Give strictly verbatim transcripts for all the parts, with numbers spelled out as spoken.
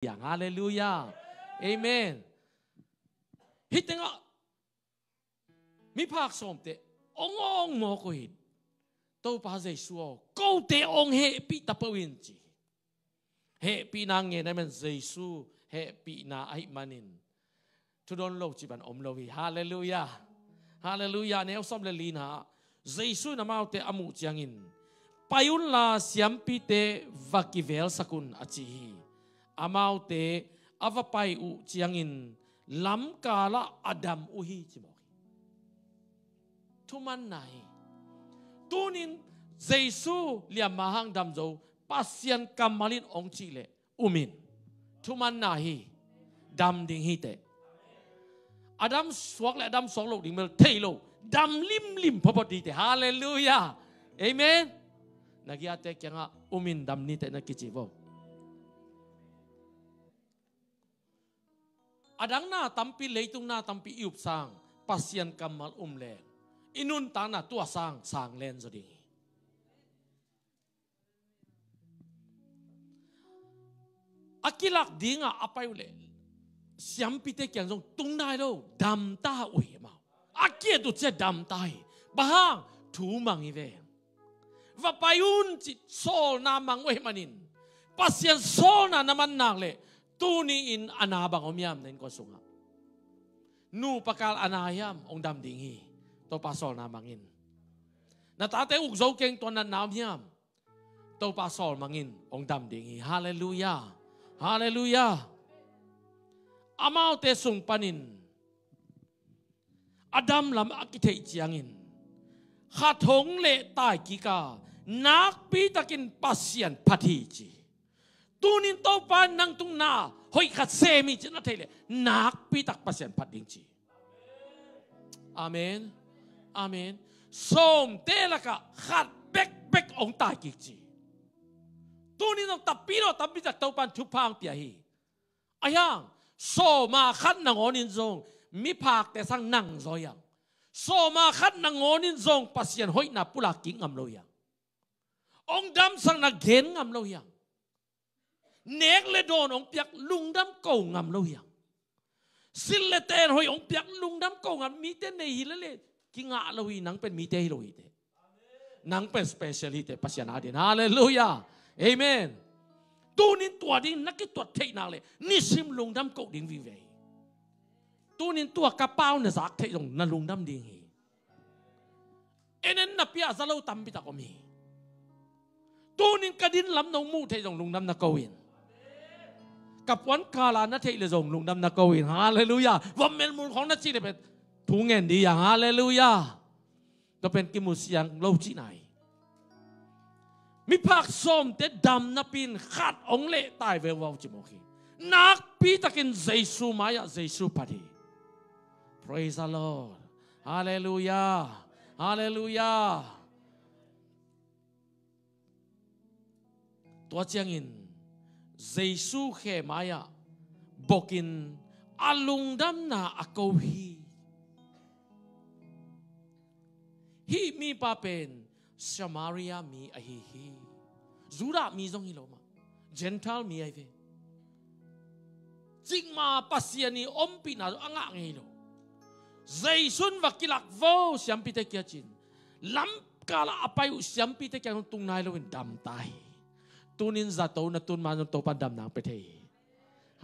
hiang. Halleluiah. Amen. Hih tengah miphak sawmte ong ong mawk uh hi. Topa Jesu aw, kote ong hehpih ta peuh in ci. Hehpihna ngen ahih man Jesu hehpihna ahih manin thudawn lo cih bang om lo hi. Halleluiah. Halleluiah. Neu sawm le lina ah Jesu in amaute a muh ciangin, "Pai unla siampite va kivelsak un," a ci hi. Amaute a va pai uh ciangin lamkalah a dam uh hi ci mawk hi. Thumanna hi. Tunin Jesu liamma hang dam zo, Pasian kammal in ong cih leh um in. Thumanna hi. Dam ding hi teh. A dam suak le a dam suak lo ding bel thei lo. Dam limlim phawphaw ding teh. Halleluiah. Amen. Na giate kiangah um in, dam ni teh na kici vo. A dang na tampi, leitung na tampi i up sang, Pasian kammal um leng i nuntakna tua sang sang len zaw ding hi. A kilak dingah a pai uh leh siampite kiang zong tung nai lo, dam ta uh hi amau. A ki-et uh ciang dam ta hi. Bang hang? Thu mang hi ve. Va pai un cih sawlna mang uh ahih manin, Pasian sawlna na man nak leh tuni-in a na bang om hiam na innkuan sungah? Nupa kal a na hiam? Ong dam ding hi. Topa sawlna mang in. Na tate uk zo keng, tua natna om hiam? Topa sawl mang in, ong dam ding hi. Halleluiah. Halleluiah. Amaute sung panin a dam lam a kitheih ciangin, khat hong leh tai kik a, nakpi takin Pasian phat hi ci. Tunin Topa nang tung na hoih khat sem hi ci na theih leh, nakpi tak Pasian phat ding ci. Amen. Amen. Sawmte lakah khat bekbek ong tai kik ci. Tunin zong tampi lo, tampi tak Topa in thupha ong pia hi. Ahi hang, sawma khat nangawnin zong miphakte sang nang zaw hiang. Sawma khat nangawnin zong Pasian hoihna pulak kik ngam lo hiang. Ong damsakna gen ngam lo hiang. Nek le dawn ong piak lungdam ko ngam lo hiang. Sil le ten hoih ong piak lungdam ko ngam, mite nei hi lele kingah lo hi, nang pen mite hi lo hi teh. Nang pen special hi teh, Pasian adingin. Halleluiah. Amen. Tunin tua ding na kituat theih nak leh nisim lungdam ko ding vive hi. Tunin tua ka pau na zak theih zong na lungdam ding hi. En en na pia za lo tampi tak om hi. Tunin ka din lam nong muh theih zong lungdam na ko in. Ka puan kala na theih le zong lungdam na ko in. Halleluiah. Vom melmul khong na cih le pen thu ngen ding hiang. Halleluiah. Tua pen kimu siang lo cihna hi. Miphak sawmte dam napi in khat ong leh tai veu vau ci mawk hi. Nakpi takin Jesu mai-ah Jesu phat hi. Praise the Lord. Halleluiah. Halleluiah. Tua ciangin Jesu khe mai-ah bokin a lungdamna a ko hi. Hih mipa pen Samaria mi ahi hi. Judah mi zong hi lo mah, Gentile mi ahi ve. Cikmah Pasian i ompihna zong a ngah ngei lo. Jesu in va kilak vo siampite kiang ci-in, lamkalah a pai uh siampite kiang tung nai loin dam ta hi. Tunin zato na tun man zong Topa in damna ong pia thei hi.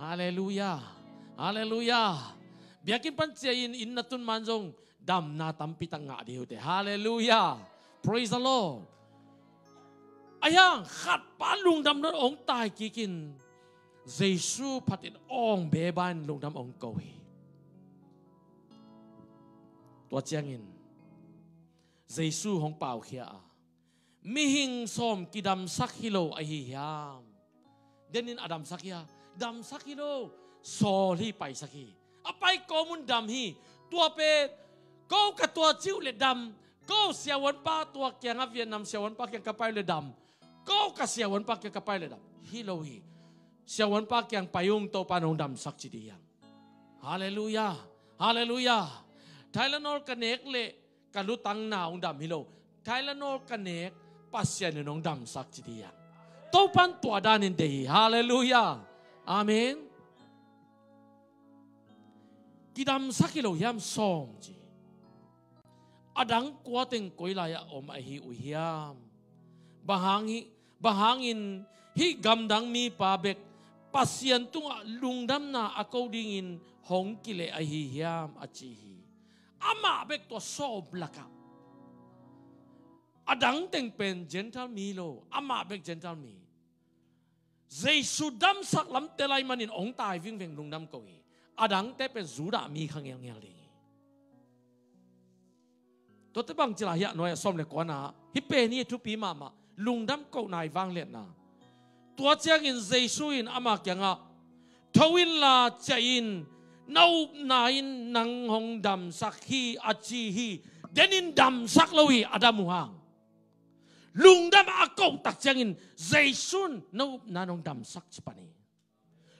Halleluiah. Halleluiah. Biakinn pan ciah in, inn na tun man zong damna tampi tak ngah ding hi uh teh. Halleluiah. Praise the Lord. Ahi hang khat pa lungdam nawn ong tai kik in, Jesu phat in awng beba in lungdam ong ko hi. Tua ciangin Jesu hong paukhia a, mihing sawm kidamsak hi lo ahi hiam? Denin a damsak hi a, damsak hi lo, sawl hi, paisak hi. A pai kawm un dam hi. Tua pen ko ka tua cih uh leh dam, ko siavuanpa tua kiangah, Vietnam siavuanpa kiang ka pai uh leh dam, ko ka siavuanpa kiang ka pai uh leh dam, hi lo hi. Siavuanpa kiang pai ung, Topa in hong damsak ci ding hiang. Halleluiah. Halleluiah. Tylenol ka nek leh ka lutang na hong dam hi lo. Tylenol ka nek, Pasian in hong damsak ci ding hiang. Topa in tua danin deih hi. Halleluiah. Amen. Kidamsak hi lo hiam sawm ci? A dang kua teng koi lai-ah om ahi uh hiam? Bang hang hi, bang hangin hih gamdang mipa bek Pasian tungah lungdamna a ko dingin hong kileh ahi hiam a ci hi. Amah bek tua sawm lakah a dang teng pen Gentile mi lo, amah bek Gentile mi. Jesu damsak lamte lai manin hong tai vingveng lungdam ko hi. A dangte pen Judah mi kha ngelngel ding hi. Tuate bang ci lai hiah nuai a sawm le kuana, hih pen hi a thupi mahmah, lungdam kohna i vangliatna. Tua ciangin Jesu in ama kiangah, "Tho inla ciah in, na upna in nang hong damsak hi," a ci hi. Denin damsak lo hi, a dam uh hang. Lungdam a koh tak ciangin Jesu in na upna in hong damsak ci pan hi.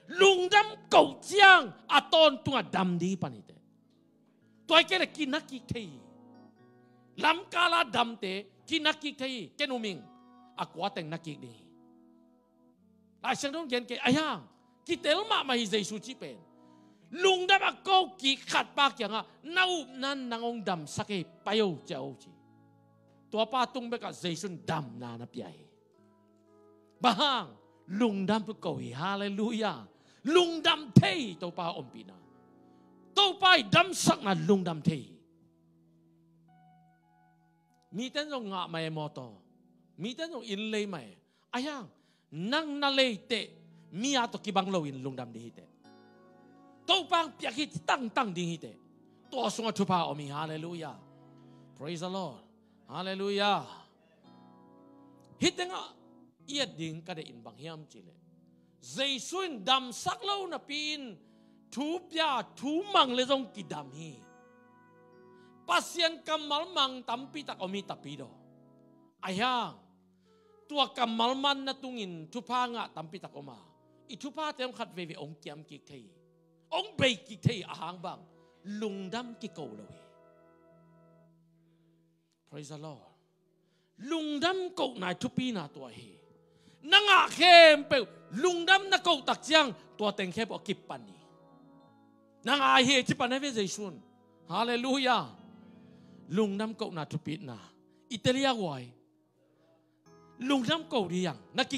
Lungdam koh ciang a tawntungah dam ding hi pan hi teh. Tua hi kei leh kinak kik thei hi. Lamkala damte kinak kik thei hi. Ken um ing, a kua teng nak kik ding hi. Lai Siangtho in gen kei, ahi hang kitel mahmah hi Jesu cih pen. Lungdam a ko kik khatpa kiangah, "Na upna in nang hong damsak hi, pai o, ciah o," ci. Tuapa tung bekah Jesu in damna na pia hi. Bang hang? Lungdam ko hi. Halleluiah. Lungdam thei Topa ompihna. Topa i damsakna lungdam thei hi. Mite in zong ngah mah e mawtaw. Mite in zong inn lei mah e. Ahi hang nang na leiteh mi a tawh kibang loin lungdam ding hi teh. Topa hong piak hi ci tangtang ding hi teh. Tua sungah thupha om hi. Halleluiah. Praise the Lord. Halleluiah. Hih tengah i et ding ka deih in bang hiam cih leh, Jesu in damsak lo napi-in thu pia, thu mang leh zong kidam hi. Pasian kammal mang tampi tak om hi, tapidaw. Ahi hang tua kammal manna tungin thupha ngah tampi tak om a, i thuphate hong khat veivei hong kiam kik thei hi. Hong bei kik thei hi. A hang bang? Lungdam kiko lo hi. Praise the Lord. Lungdam kohna i thupina tua hi. Na ngah khempeuh lungdam na koh tak ciang tua teng khempeuh a kip pan hi. Na ngah hi ci pan hi ve Jesu in. Halleluiah. Lungdam kohna thupina. I tel hia guai? Lungdam ko ding hi hang. Na ki